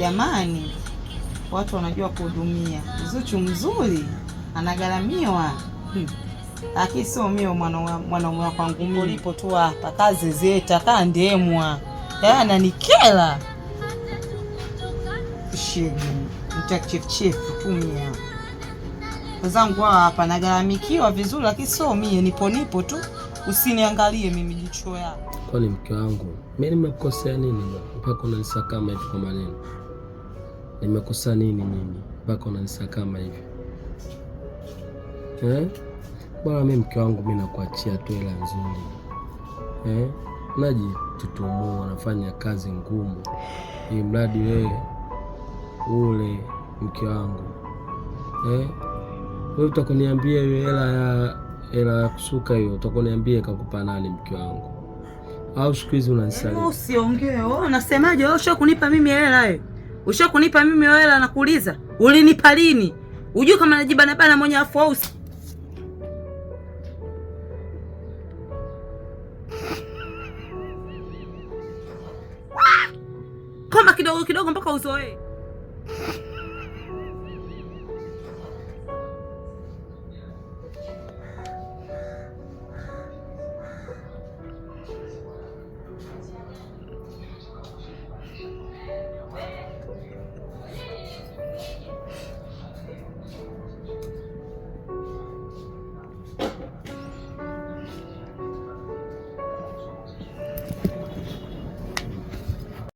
Jamani, watu wanajua kuhudumia. Zuchu mzuri anagharamiwa. Lakini sio mimi mwanaume wa kwangu mimi. Ulipo tu hapa kazezeta kandemwa, yaani ananikela shegu mtachiefchiefu tu mia wenzangu hawa hapa nagharamikiwa vizuri, lakini sio mie, nipo nipo tu, usiniangalie mimi jicho yako. Kwani mke wangu mimi nimekukosea nini bwana mpaka unanisakama hivi kwa maneno? Nimekosa nini mimi mpaka unanisakama hivi eh? Bwana mimi mke wangu mimi nakuachia tu hela nzuri eh? Najitutumua, nafanya kazi ngumu ili mradi wewe ule mke wangu eh? Wewe utakuniambia hiyo hela ya kusuka hiyo utakuniambia kakupa nani mke wangu? Au siku hizi unanisaliti? Usiongee wewe, unasemaje wewe? Ushakunipa mimi hela wewe? Ushakunipa mimi hela, nakuuliza ulinipa lini? Ujui kama najibana bana mwenye afu au koma kidogo kidogo mpaka uzoee.